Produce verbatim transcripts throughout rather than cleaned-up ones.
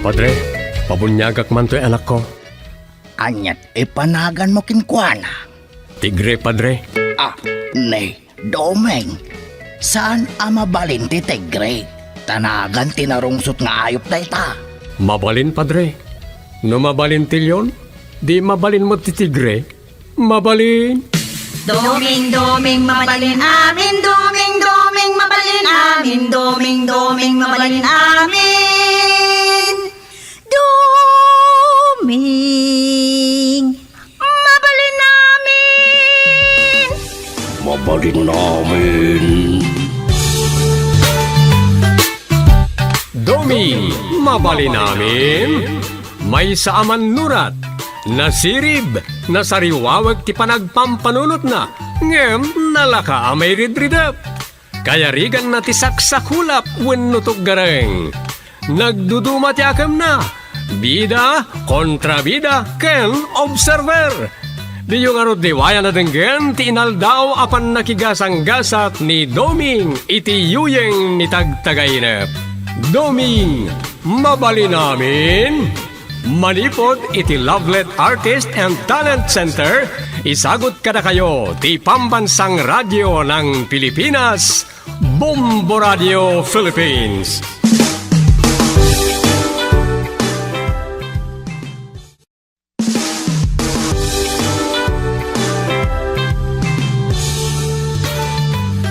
Padre, pabuniagak man toy anakko. Aniat ipanaganmo kenkuana? Tigre, Padre. Ah, ni, Doming, saan a mabalin ti tigre? Ta nagan ti narungsot nga ayup dayta. Mabalin, Padre. No mabalin ti leon, di mabalin met ti tigre. Mabalin. Doming, Doming, mabalin amin. Doming, Doming, mabalin amin. Doming, Doming, mabalin amin. Doming, mabalin amin. Mabalin amin. Doming, mabalin amin. Maysa a mannurat, nasirib, nasariwawek ti panagpampanunotna, ngem nalaka a mairidridep. Kayariganna ti saksakulap wenno tuggareng. Nagduduma ti akemna, bida, kontrabida, ken observer. Diyo ngarud liwayan a denggen ti inaldaw a pannakigasanggasat ni Doming iti yuyeng ni Tagtagainep. Doming, mabalin amin? Manipud iti Lovelet Artist and Talent Center, isagut kadakayo ti Pambansang Radyo ng Pilipinas, Bombo Radio Philippines.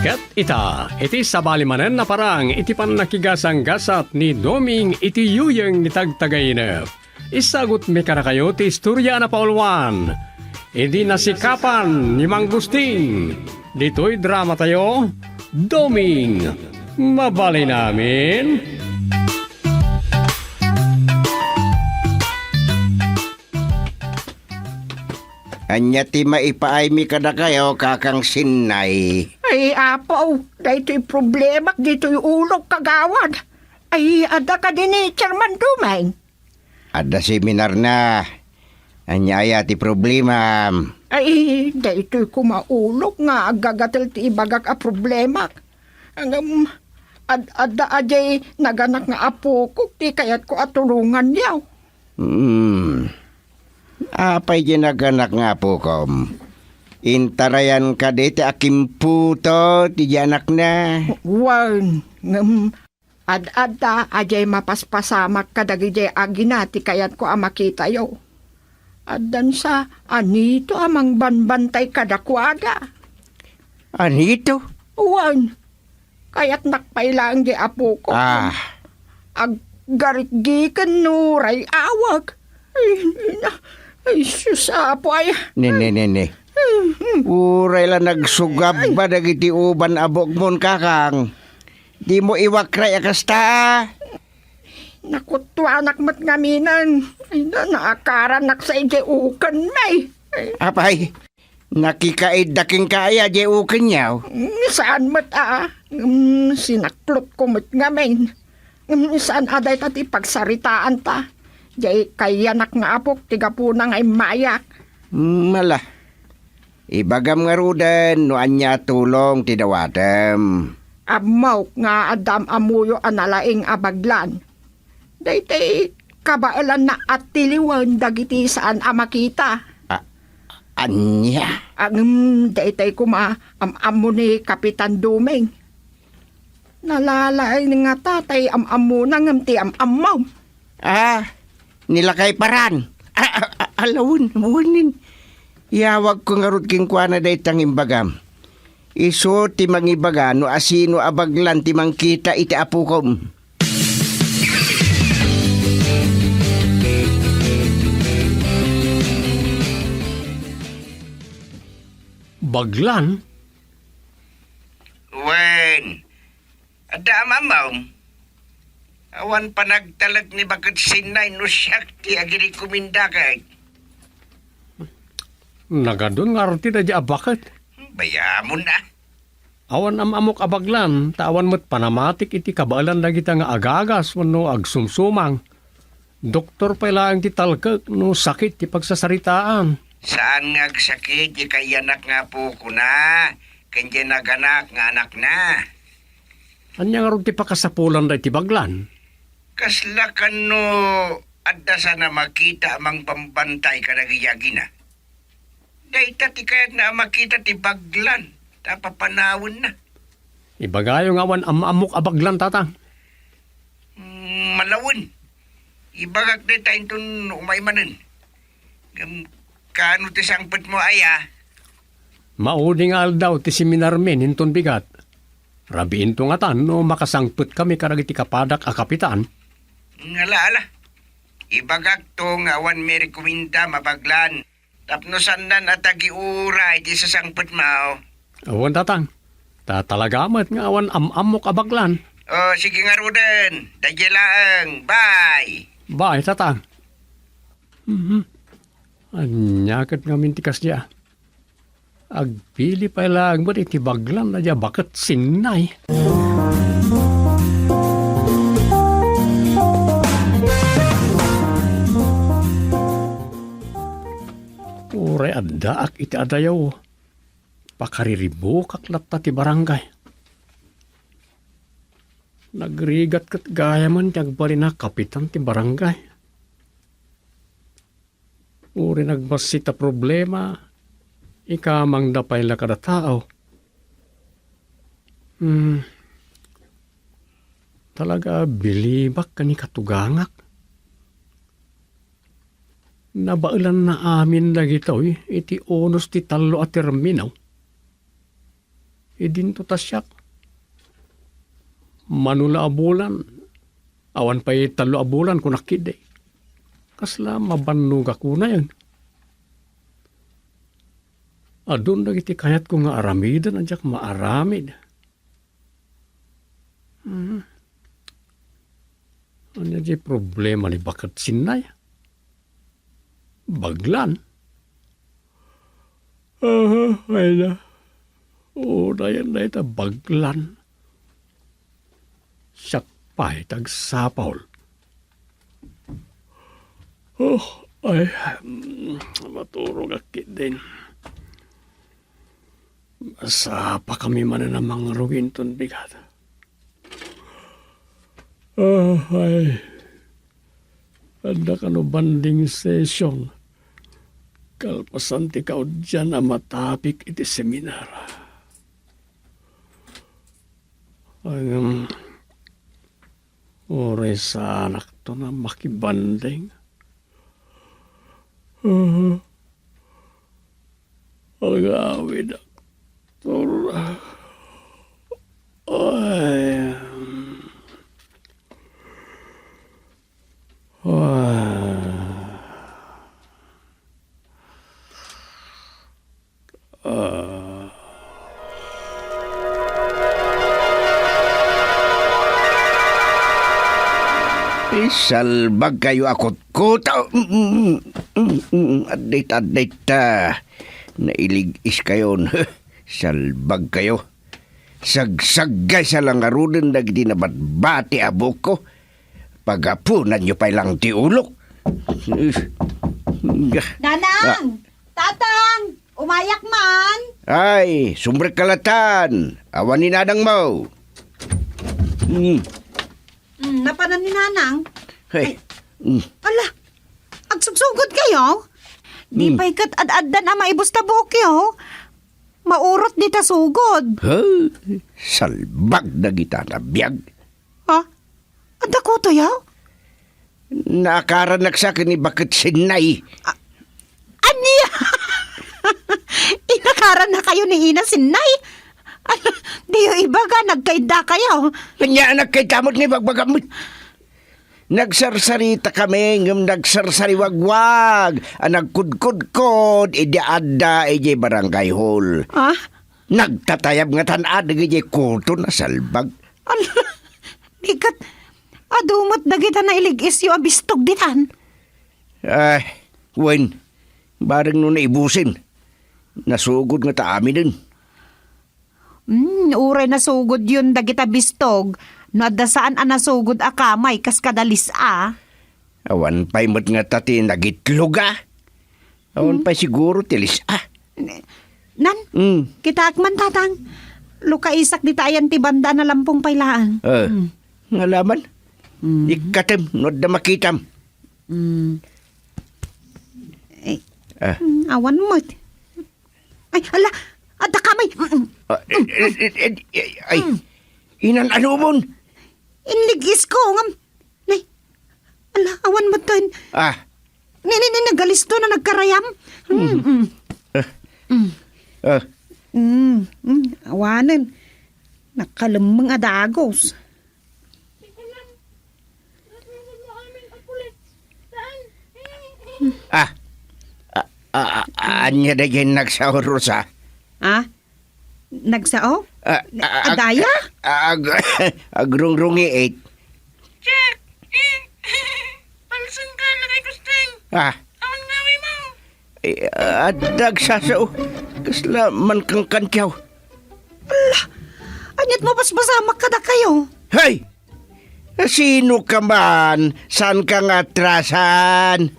Ket ita, iti sabali manen a parang iti pannakigasanggasat ni Doming iti yuyeng ni Tagtagainep, isagutmi kadakayo ti istoria a napauluan idi nasikapan ni Manggusting. Ditoy dramatayo, Doming, mabalin amin. Ania ti maipaaymi kadakayo, Kakang Sinnay? Ay, Apo, daytoy problemak ditoy ulok, Kagawad. Ay, adda kadi ni Chairman Doming? Adda seminarna. Ania aya ti problemam? Ay, daytoy koma ulok nga aggagatel ti ibagak a problemak. Ngem, ad-, adda adiay naganak nga apokok ti kayatko a tulonganyo. Hmm. Apay diay naganak nga apokom? Intarayan kadi ti akimputo ti diay anakna? Wen, ngem, ad-adda adiay mapaspasamak kadagidiay agina ti kayatko a makitayo. Addan sa Anito a mangbanbantay kadakuada. Anito? Wen, kayatnak pay laeng diay apokon. Ah. Aggarikgiken no uray awag. Ay, na, ay, sus, Apo, ay. Ni, ni, ni, ni. Hmm. Uray la nagsugabba dagiti uban a buokmon, Kakang. Dimo iwakray a kasta, a. Nakuttuanak met ngaminen. Ay, na, naakaranak sa idiay ukenmi. Apay, nakikaidda kenka aya diay ukenyo? Mm, saan met a. Mm, sinaklotko met ngamin. Mm, saan a dayta ti pagsaritaanta. Diay kayanak nga apok ti gapuna nga immayak. Mm, ala. Ibagam ngaruden no ania a tulong ti dawatem. Ammok nga adda am-ammoyo a nalaing a baglan. Daytay kabaelanna a tiliwen dagiti saan a makita. A-, ania? Ngem daytay koma am-ammo ni Kapitan Doming. Nalalaing ngata tay am-ammona ngem ti am-ammom. Ah, ni lakay paran. Ah, ah, ah, ala wen, wen. Iyawagko ngarud kenkuana dayta nga imbagam. Isu ti mangibaga no asino a baglan ti mangkita iti apokom. Baglan? Wen, adda am-ammom? Awan panagtalek ni baket Sinnay no siak ti agrekomenda ket. Nagadun ngarud ti daydi a baket. Bayamon a. Awan am-ammok a baglan, ta awan met panamatik iti kabaelan dagita nga agagas wenno agsumsumang. Doktor pay laeng ti talkek no sakit ti pagsasaritaan. Saan nga agsakit ti kayanak nga apokona ken diay naganak nga anakna? Ania ngarud ti pakasapulanda iti baglan? Kasla kano adda sana makita a mangbambantay kadagiti agina? Dayta ti kayatna a makita ti baglan ta papanawenna. Ibagayo nga awan am-ammok a baglan, Tatang. Mm, malawen. Ibagak dayta inton umay manen. Ngem kano ti sangpetmo aya? Maudi nga aldaw ti seminarmi inton bigat. Rabiinto ngatan no makasangpetkami kadagiti kapadak a kapitan. Ngala, ala. Ibagakto nga awan mi rekomenda a baglan. Tapno saannan a tagiura iti sasangpetmo. Awan, Tatang. Ta talaga met nga awan am-ammok a baglan. O, sige ngaruden. Daydiay laeng. Bye. Bye, Tatang. Mhm. Ania ket ngamin ti kasdiay? Agpili pay laeng met iti baglan a dia baket sinnay. Uray addaak iti adayo, pakariribukak latta ti barangay. Nagrigat ket gayamen ti agbalin a kapitan ti barangay. Uray nagbassit a problema, ikamangda pay la kada tao. Hmm. Talaga, bilibak ken ikatugangak. Nabaelanna amin dagitoy iti unos ti tallo a termino. Idinto ta siak. Mano la a bulan, awan pay tallo a bulan, kunak ketdi. Kasla mabannogak unayen. Adun dagiti kayatko nga aramiden a diak maaramid. Hmm. Ania diay problema ni baket sinnay? Baglan? Aha, ay na. Unayen dayta baglan. Siak pay ti agsapul. Oh, ay, mm, maturogak ketdin. Masapakami manen a mangrugi inton bigat. Ah, ay. Adda kano bonding session kalpasan ti kauddian a matapik iti seminar. Ngem, uray saanakton a makibonding. Agawidakto. Ay. Ah. Ah. Isalbagkayo a kutkuto. Mm, mm, mm, mm. Addayta, addayta. Nailig-iskayon. Salbagkayo. Sagsaggaysa la ngaruden dagiti nabatbati a buokko. Pagapunanyo pay lang ti ulok. Nanang! Ah. Tatang! Umayak man! Ay, sumrekka latan. Awan ni nanangmo. Hmm. Hmm, napanan ni Nanang? Hey. Ay. Hmm. Ala, agsugsugodkayo? Di Hmm. pay ket ad-addan a maibus ta buokyo. Maurot dita sugod. Huh? Salbag dagita a biag. Ha? Adda kutoyo? Naakarannak sa ken ni baket Sinnay. A-, ania? Inakarannakayo ni Ina Sinnay? Ano, diyo ibaga, nagkaiddakayo? Ania, nagkaidda met ni bagbagam? Nagsarsaritakami, ngem nagsarsariwagwag a nagkudkudkod idi adda idiay barangay hall. Ah? Nagtatayab ngatan a dagiti kuto a salbag. Ala, di ket adu met dagita nailig-isyo a bistog ditan. Ay, wen, bareng no naibusen. Nasugod ngata aminen. Hmm, uray nasugodyon dagita bistog, no adda saan a nasugod a kamay kas kada lis-a. Awan pay met ngata ti nagitloga. Awan Hmm. pay siguro ti lis-a. Nan? Hmm. Kitaak man, Tatang. Lukaisak dita ayan ti banda a nalampong pay laeng. Eh, Hmm. ngalaman? Mm. Ikkatem no adda makitam. Mm. Ay, Ah. mm, awan met. Ay, ala, adda kamay. Mm, mm. Ah, eh, eh, eh, eh, ay, Mm. inan-anumon. Inligis ko, ngam. Nay, ala, awan met ten. Ah. Ni, ni, ni, nagalisto na nagkarayam. Mm, Mm. mm. Ah. Mm. Ah. Mm, mm, awanen. Nakalemmeng a dagus. Ah, ah, ah, ah, ania daydiay nagsao, Rosa? Ah? Nagsao? Ah, ah, ag-, Adaya? ah, ag-, agrungrungiit. Jack! Eh, palsengka, lakay Gusteng. Ah. Awan ngawi mo. Eh, adda agsasao. Kasla mankangkantiaw. Ala, aniat mapaspasamak kadakayo? Hey! Sino ka man? Saan ka nga atrasan?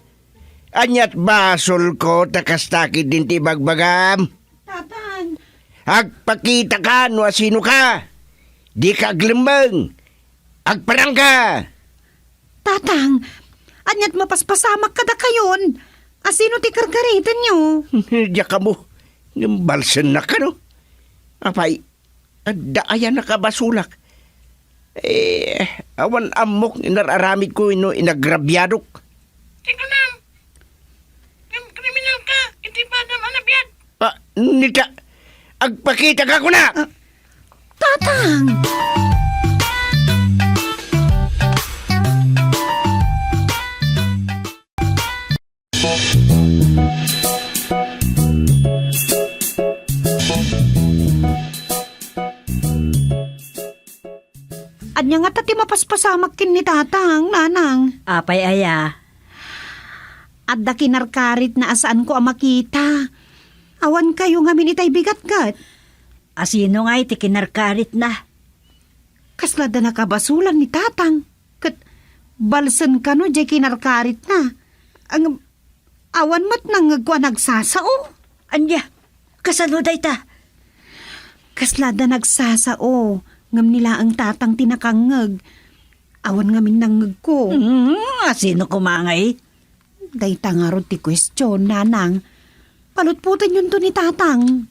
Aniat basolko ta kasta ketdin ti ibagbagam? Tatang. Agpakita ka no asino ka. Di ka aglemmeng. Agparang ka. Tatang, aniat mapaspasamak kadakayon? Asino ti karkaretanyo? Diak ammo. Ngem balsennak kano. Apay, adda aya nakabasolak? Eh, awan ammok inar-aramidko wenno inagrabiadok. Ti kunam, ngem kriminal ka iti padam a nabiag. Ah, nita, agpakita ka kuna! Ah, Tatang! Ania ngata ti mapaspasamak ken ni Tatang, Nanang? Apay aya? Adda kinarkaritna a saanko a makita. Awan kayo ngamin itay bigat ket. Asino ngay ti kinarkaritna? Kasla da nakabasolan ni Tatang. Ket balsen kano diay kinarkaritna. Ang awan met nangngegko a nagsasao. Ania? Kasano dayta? Kasla da nagsasao, ngem ni laeng Tatang ti nakangngeg. Awan ngamin nangngegko. Hmm, asino koma ngay? Dayta ngarud ti kuestion, Nanang. Palutpotenyonto ni Tatang.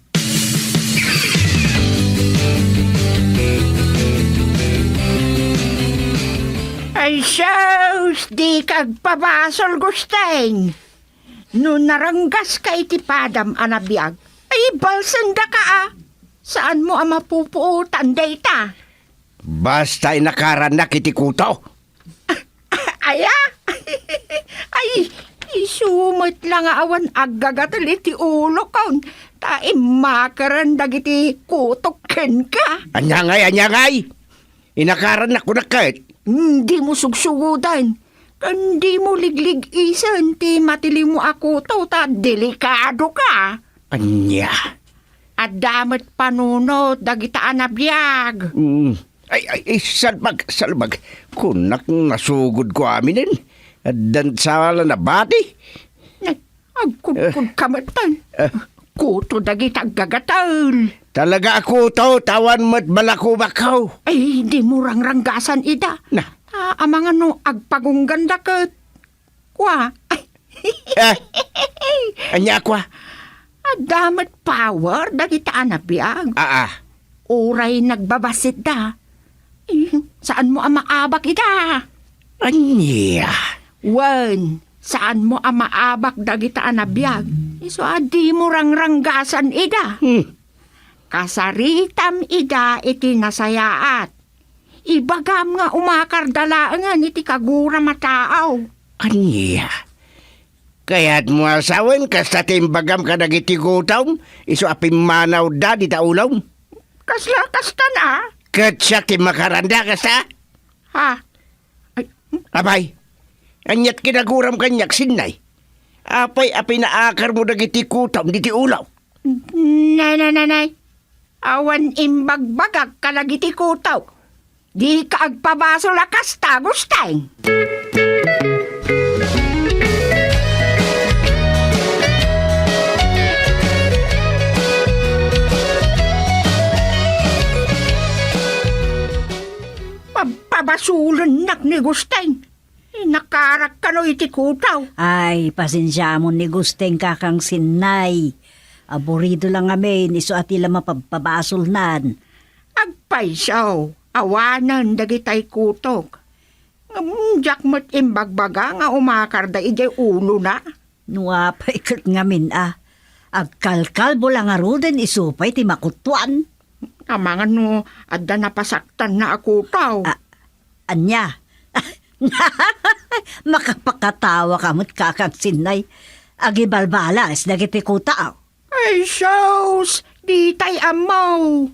Ay, sus! Dika agpabasol, Gusteng! No naranggaska iti padam a nabiag, ay balsendaka a. Saanmo a mapupuotan dayta. Basta inakarannak iti kuto. Aya? Ay, isu met la nga awan aggagatel iti ulokon, ta immakeren dagiti kutok kenka. Ania ngay, ania ngay? Inakarannak kunak ket. Dimo sugsugoden, ken dimo liglig-isen ti matiliwmo a kuto ta delikadoka. Ania? Adda met panunot dagita a nabiag. Mm. Ay, ay, ay, salbag, salbag. Kunak nasugodko aminen. Addan sala nabati. Ay, agkudkod Eh. ka met, tan. Eh. Kuto dagita aggagatel. Talaga a kuto, ta awan met balakubakko. Ay, dimo rangranggasan ida. Na. Ah, amangan no agpagungganda ket. Kua. Eh. Ania, kua? Adda met power dagita a nabiag. Aa. Uray nagbabassitda. Eh, saanmo a maabak ida? Ania? Wen, saanmo a maabak dagita a nabiag. Isu a dimo rangranggasan ida. Hmm. Kasaritam ida iti nasayaat. Ibagam nga umakarda laengen iti kaguram a tao. Ania? Kayatmo a sawen kasta ti imbagam kadagiti gutom, isu a pimmanawda dita ulom? Kasla kastan a? Ket siak ti makaranda kasta? Ha? Ay, Apay, aniat kinaguram kaniak, Sinnay? Apay a pinaakarmo dagiti gutom diti ulom? Nay, nay, nay, nay. Awan imbagbagak kadagiti kutok. Dika agpabasol a kasta, Gusteng. Pabpa- Basolennak ni Gusteng. Nakarak kano iti kutaw. Ay, pasensiamon ni Gusteng, Kakang Sinnay. Aburido la ngamin, isu a ti la mapabpabasolnan. Agpayso, awanen dagitay kutok. Ngem diak met imbagbaga nga umakarda idiay ulona. No apay ket ngamin a, agkalkalbo la ngaruden isu pay ti makutuan. Amangan no adda napasaktanna a kutaw. A-, ania? Makapakatawa ka met, Kakang Sinnay. Agibalbalas dagiti kutaw. Ay, sus! Ditay ammo.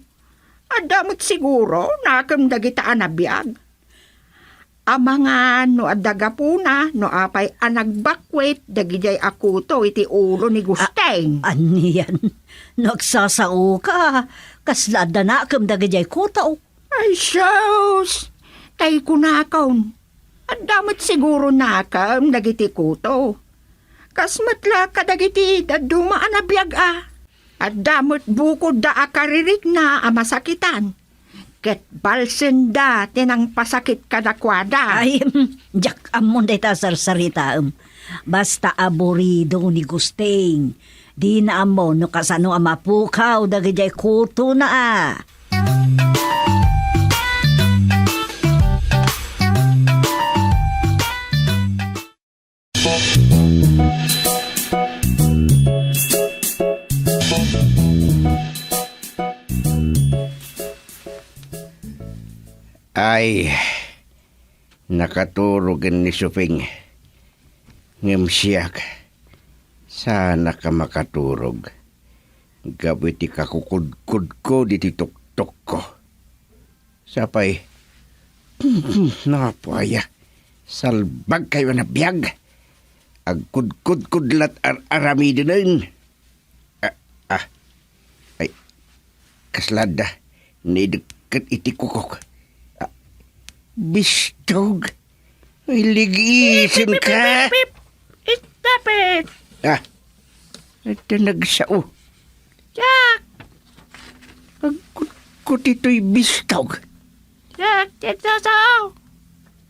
Adda met siguro nakem dagita a nabiag. Amangan no adda gapuna no apay a nagbakwit dagidiay a kuto iti ulo ni Gusteng. A-, anian? No agsasaoka, kasla adda nakem dagidiay kuto? Ay, sus! Tay kunakon, adda met siguro nakem dagiti kuto. Kas met la kadagiti dadduma a nabiag a. Adda met bukodda a karirikna a masakitan. Ket balsenda ti nangpasakit kadakuada. Ay, diak ammon dayta a sarsaritaem. Basta aburido ni Gusting. Dina ammo no kasano a mapukaw dagidiay kutona a. Ay, nakaturogen ni Suping. Ngem siak, saanak a makaturog. Gapu iti kakukudkudko diti tuktokko. Sapay, napo aya, salbagkayo a nabiag. Agkudkudkod lat ar-aramidenen. Ah, ah. Ay, kasla adda, naidekket iti kukok. Ah, bistog. Ay, ligiisenka. Pip, pip, pip, pip. Stop it! Ah, adda nagsao. Jack! Agkutkot itoy bistog. Jack, nagsasao.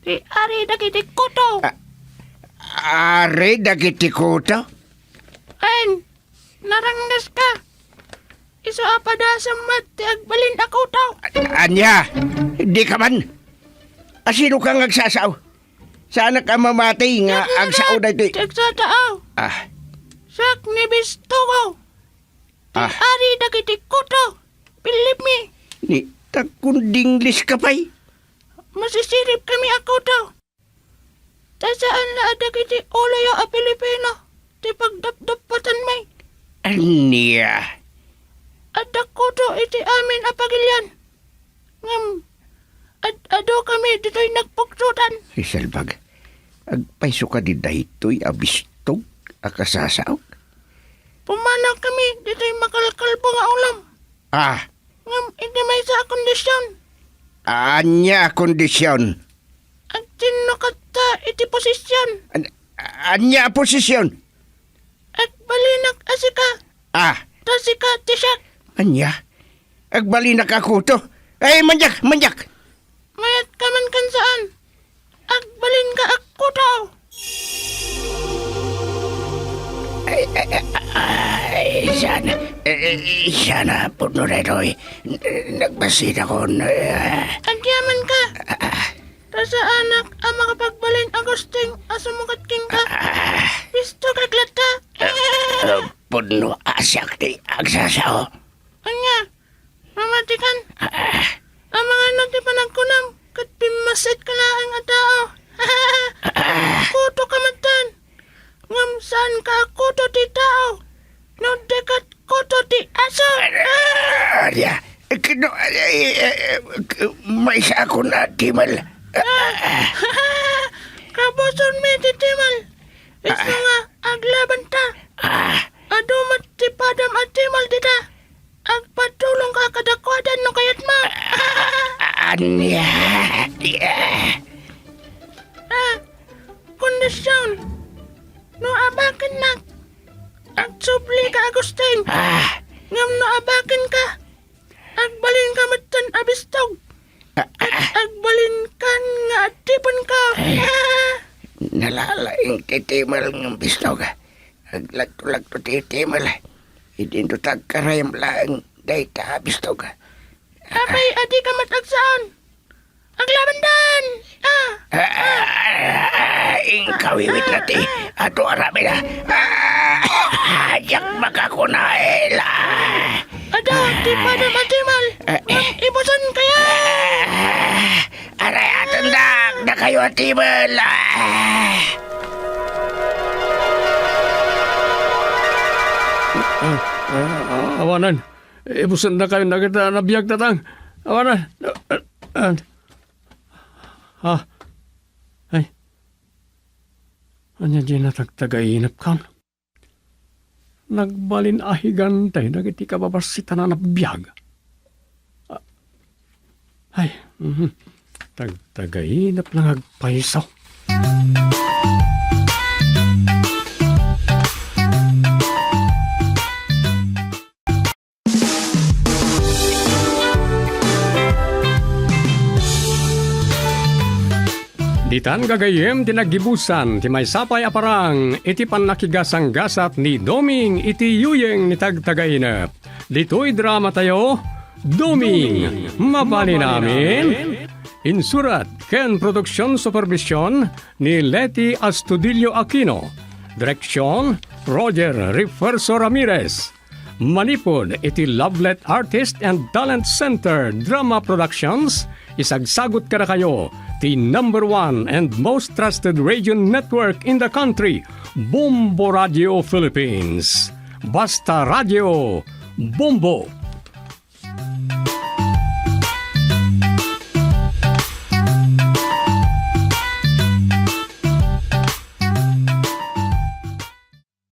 Ti ari dagiti kuto. Ah, ari dagiti kuto? Wen, narangneska. Isu a padasem met ti agbalin a kuto. Ania? Dika man? Asinoka nga agsasao? Saanak a mamati nga agsao daytoy? Nagsasao. Ah. Siak ni Bistogo. Ti Ah. ari dagiti kuto. Believe me. Ni, ta kun dinglis ka pay. Masisirib kami a kuto. Ta saan la a dagiti uloyo a Pilipino ti pagdapdapatan, may. Ania? Adda kuto iti amin a pagilian. Ngem, ad-adu kami ditoy nagpugtotan. Isalbag, agpayso kadi daytoy a bistog a kasasaok? Pumanaw kami ditoy makalkalbo nga ulam. Ah. Ngem iti maysa a kondisyon. Ania a kondisyon? Agtinnokatta iti posisyon. An-, ania a posisyon? Agbalinak a sika. Ah. Ta sika ti siak. Ania? Agbalinak a kuto? Ay, maniak, maniak! Mayat ka man ken saan. Agbalinka a kuto. Ay, ay, ay, ay, sana, eh, eh, sana, pudno daytoy. Nagbasinakon, eh. Agyamanka. Ah. Ta saanak a makapagbalin a Gusting a sumukat kenka. Ah. Bistog latta. Ah, ah, pudno a siak ti agsasao. Ania? Mamatikan. Ah. Amangan no ti panagkunam, ket pimmasit ka laeng a tao. Ah. Kuto ka metten. Ngem saan ka a kuto ti tao. No di ket kuto ti aso. Ah, ania? Ket no, eh, eh, eh, maysa a kun a timal. Ah. Kabusonmi ti timal. Isu nga aglabanta. Ah. Adu met ti padam a timal dita. Agpadulongka kadakuada no kayatmo. Ania? Ah, kondisyon. No abakennak, agsublika, Agustin. Ah. Ngem no abakenka, agbalinka metten a bistog. Agbalinkan nga adipenka. Nalalaing ti timel ngem bistog. Aglagto-lagto ti timel. Idinto ta agkarayam laeng dayta a bistog. Apay a dika met agsaan? Aglabandan! Ah! Ah, inkawiwit na ti adu aramid, ah. Ah, diak makakunael, ah. Ada, ti padam a timel. Ah, ngem ibusen kaya? Ah, aray, atendak, dakayo a timel, ah. Ah, ah, awanan. Ibusendakayon dagiti nabiag, Tatang. Awanan. Ah, ah, ah. Ha? Ay. Ania diay natagtagainepkan? Nagbalin a higante dagiti kababassit a nabiag. Ah, ay, mhm. Tagtagainep nga agpayso. Ditan gagayyem ti naggibusan ti maysa pay a parang iti pannakigasanggasat ni Doming iti yuyeng ni Tagtagainep. Ditoy dramatayo, Doming, mabalin amin. Insurat ken produksion supervision ni Leti Astudillo Aquino. Direksion, Roger Refuerzo Ramirez. Manipud iti Lovelet Artist and Talent Center Drama Productions, isagsagut kadakayo ti number one and most trusted radio network in the country, Bombo Radio Philippines. Basta Radio, Bombo!